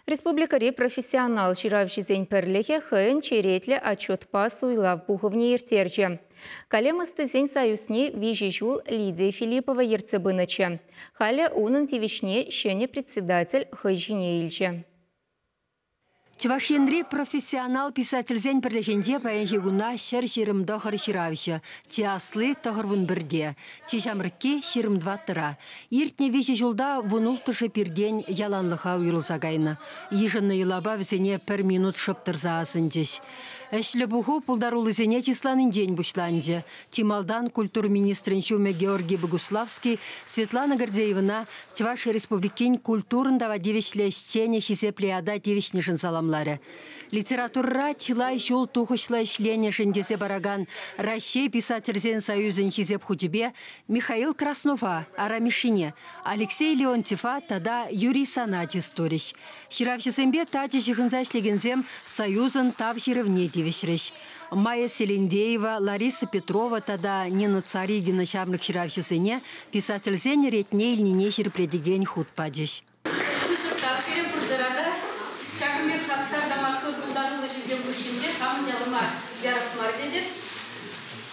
Республикӑри профессионал ҫыравҫӑсен пӗрлӗхӗ хӑйӗн черетлӗ отчетпа суйлав пухӑвне ирттерчӗ. Калем ӑстисен союзне 3 ҫул Лидия Филиппова ертсе пынӑччӗ. Халӗ унӑн тивӗҫне ҫӗнӗ председатель хӑй ҫине илчӗ. Чӑваш Енри профессионал писательсен пӗрлӗхӗнче паянхи куна 129 ҫыравҫӑ. Чи асли 91-те, чи ҫамрӑкки 24-ра. Иртнӗ 3 ҫулта 16-шӗ пиртен яланлӑха уйрӑлса кайнӑ. Йышӑннӑ йӑлапа вӗсене пӗр минут шӑп тӑрса асӑнчӗҫ. Ӗҫлӗ пуху пултаруллисене чысланинчен пуҫланчӗ. Чи малтан культура министрӗн ҫумӗ Георгий Богуславский Светлана Гордеевӑна Чӑваш Республикин культурӑн тава тивӗҫлӗ ӗҫченӗ хисеплӗ ята тивӗҫнӗшӗн саламларӗ. Литературӑра чылай ҫул тухӑҫлӑ ӗҫленӗшӗн тесе паракан Раҫҫей писательсен союзӗн хисеп хучӗпе Михаил Краснова, Ара Мишшине, Алексей Леонтьева тата Юрий Сана чыс турӗҫ. Ҫыравҫӑсемпе тачӑ ҫыхӑнса ӗҫлекенсем союзӑн тав ҫырӑвне тивӗҫрӗҫ. Майя Селендеева, Лариса Петрова тата Нина Царигина ҫамрӑк ҫыравҫӑсене писательсен ретне илнине ҫирӗплетекен хут пачӗҫ. Пысӑк тав сире пурсӑра та. Ҫакӑн пек хастар та маттур пултаруллӑ ҫынсем хушшинче хамӑн ялӑма ярас мар тетӗп.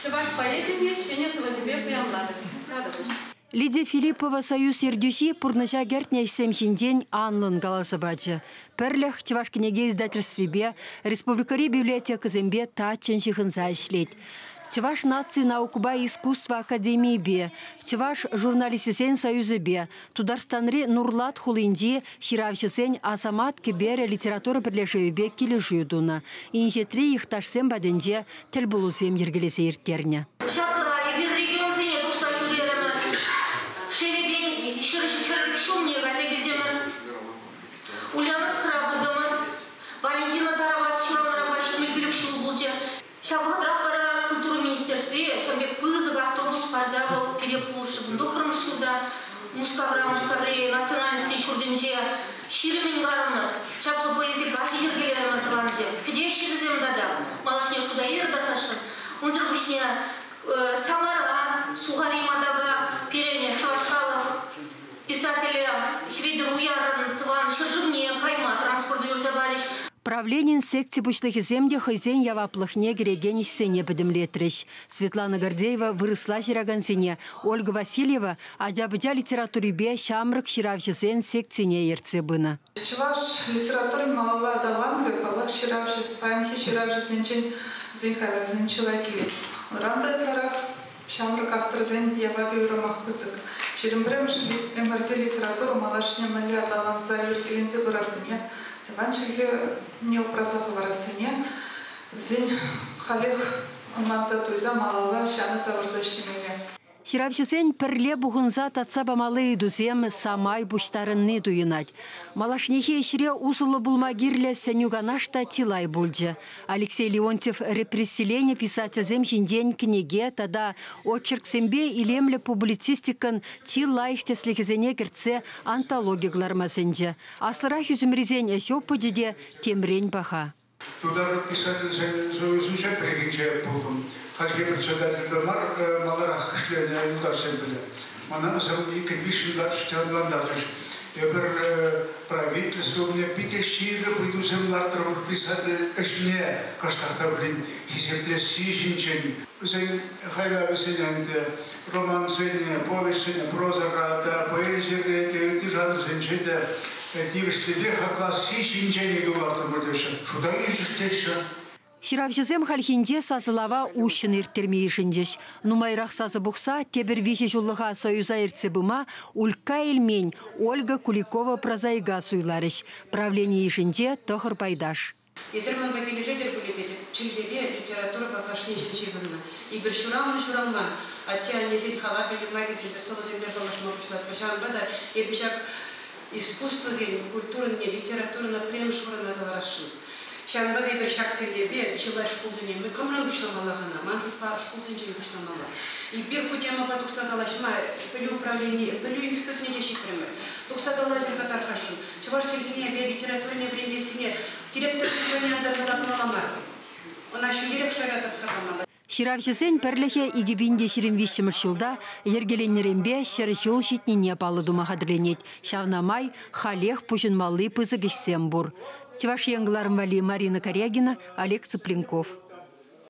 Чӑваш поэзине ҫӗнӗ сӑвӑсемпе пуянлатӑп. Тавтапуҫ. Лидия Филиппова союз ертӳҫи пурнӑҫа кӗртнӗ ӗҫсем ҫинчен анлӑн каласа пачӗ. Пӗрлӗх Чӑваш кӗнеке издательствипе, республикӑри библиотекӑсемпе таччӑн ҫыхӑнса ӗҫлет. Чӑваш наци наукӑпа искусство академийӗпе, Чӑваш журналисчӗсен союзӗпе, Тутарстанри Нурлат хулинчи ҫыравҫӑсен Асамат кӗперӗ литература пӗрлешӗвӗпе килӗшӳ тунӑ. Инҫетри йӑхташсем патӗнче тӗлпулусем йӗркелесе ирттернӗ. Ҫапла эпир регионсене тухса ҫӳрерӗмӗр. Шелепен 140 ҫулне кайса килтӗмӗр. Ульяновскра пултӑмӑр. Валентина Тарават ҫуралнӑранпа 75 ҫул пулчӗ. Ҫав вӑхӑтрах вара культура министерстви ҫавӑн пек пысӑк автобус парса вӑл пире пулӑшрӗ. 19-мӗш ҫулта Мускавра, Мускаври национальностсен ҫуртӗнче 20 кӑларӑмӑр, чаплӑ поэзи каҫӗ йӗркелерӗмӗр тӑвансем. Кӗтеҫҫӗ вӗсем тата. Малашне шута илӗр тархасшӑн. Унсӑр пуҫне Самара, Сухари Матака пирӗн чӑваш халӑх писателӗ Хветӗр Уярӑн тӑван ҫӗршывне кайма транспорт уйӑрса пачӗҫ. Правленин секци пуҫлӑхӗсем те хӑйсен яваплӑхне кӗрекен ӗҫсене пӗтӗмлетрӗҫ. Светлана Гордеева вырӑсла ҫыракансене, Ольга Васильева ача-пӑча литературипе ҫамрӑк ҫыравҫӑсен секцине ертсе пынӑ. Чӑваш литературин малалла аталанӑвӗ, паллах, ҫыравҫӑ, паянхи ҫыравҫӑсенчен вӗсен хайлавӗсен чылай килет. Унран та ытларах ҫамрӑк авторсен явапӗ уйрӑмах пысӑк. 21-мӗш ӗмӗрте литература малашне мӗнле аталанса йӗркеленсе пырассине, тӑван чӗлхене упраса хӑварассине вӗсен халех ӑнланса туйса малалла ҫанӑ тавӑрса ӗҫлемелле. Ҫыравҫӑсен пӗрле пухӑнса татса памалли ыйтусем самай пуҫтарӑнни туйӑнать. Малашнехи ӗҫре усӑллӑ пулма кирлӗ сӗнӳ-канаш та чылай пулчӗ. Алексей Леонтьев репрессиленӗ писательсем ҫинчен кӗнеке тата очерксемпе илемлӗ публицистикӑн чи лайӑх тӗслӗхӗсене кӗртсе антологи кӑларма сӗнчӗ. Аслӑрах ӳсӗмрисен ӗҫ опычӗ те темрен паха. Тутар писательсен союзӗнче пӗррехинче пултӑм. Хальхи председательпе мар, маларах ӗҫленӗ юлташсемпе. Мана вӗсем иккӗн-виҫҫӗн ларчӗҫ ӑнлантарчӗҫ. Эпир правительство умне питӗ ҫирӗп ыйтусем лартрӑмӑр писатель ӗҫне кӑштах та пулин хисеплесси ҫинчен. Вӗсен хайлавӗсене ӗнтӗ романсене, повеҫсене, прозӑра та, поэзире те, ытти жанрсенче те тивӗҫлипе хакласси ҫинчен ыйту лартрӑмӑр теҫҫӗ. Шута илчӗҫ теҫҫӗ. Ҫыравҫӑсем хальхинче сасӑлава уҫҫӑн ирттерме йышӑнчӗҫ. Нумайрах сасӑ пухса тепӗр 3 ҫуллӑха союза ертсе пыма Улькка Эльмен, Ольга Куликова прозаика суйларӗҫ. Правлени йышӗнче 9 пайташ. Эсир манпа килӗшетӗр пулӗ тетӗп. Чӗлхепе литературӑпа кашни ҫын ҫыхӑннӑ. Эпир ҫуралнӑ-ҫуралман атте-аннесен халапӗ, юмахӗсемпе, сӑвӑсемпе паллашма пуҫлатпӑр. Ҫавӑнпа та эпӗ ҫак искусствӑсен, культурӑнне, литературӑна пӗрремӗш вырӑна кӑларасшӑн. Ҫавӑнпа та эпир ҫак тӗллевпе чылай шкулсене мы камран пуҫламалла-ха? Ман шутпа, шкулсенчен пуҫламалла. Эпир ку темӑпа тухса калаҫма пӗлӳ управлени, пӗлӳ институтне те ҫитрӗмӗр. Тухса калаҫӑр-ха тархасшӑн. Чӑваш чӗлхине, литературине вӗрентессине директор антарса лартмалла мар. Ӑна ҫӳлерех шайра тытса памалла. Ҫыравҫӑсен пӗрлӗхӗ 2023-мӗш ҫулта йӗркеленнӗренпе 100 ҫул ҫитнине паллӑ тума хатӗрленет. Ҫавна май халех пуҫӑнмалли пысӑк ӗҫсем пур. Чӑваш Ен кӑларӑм валли Марина Карягина, Олег Цыпленков.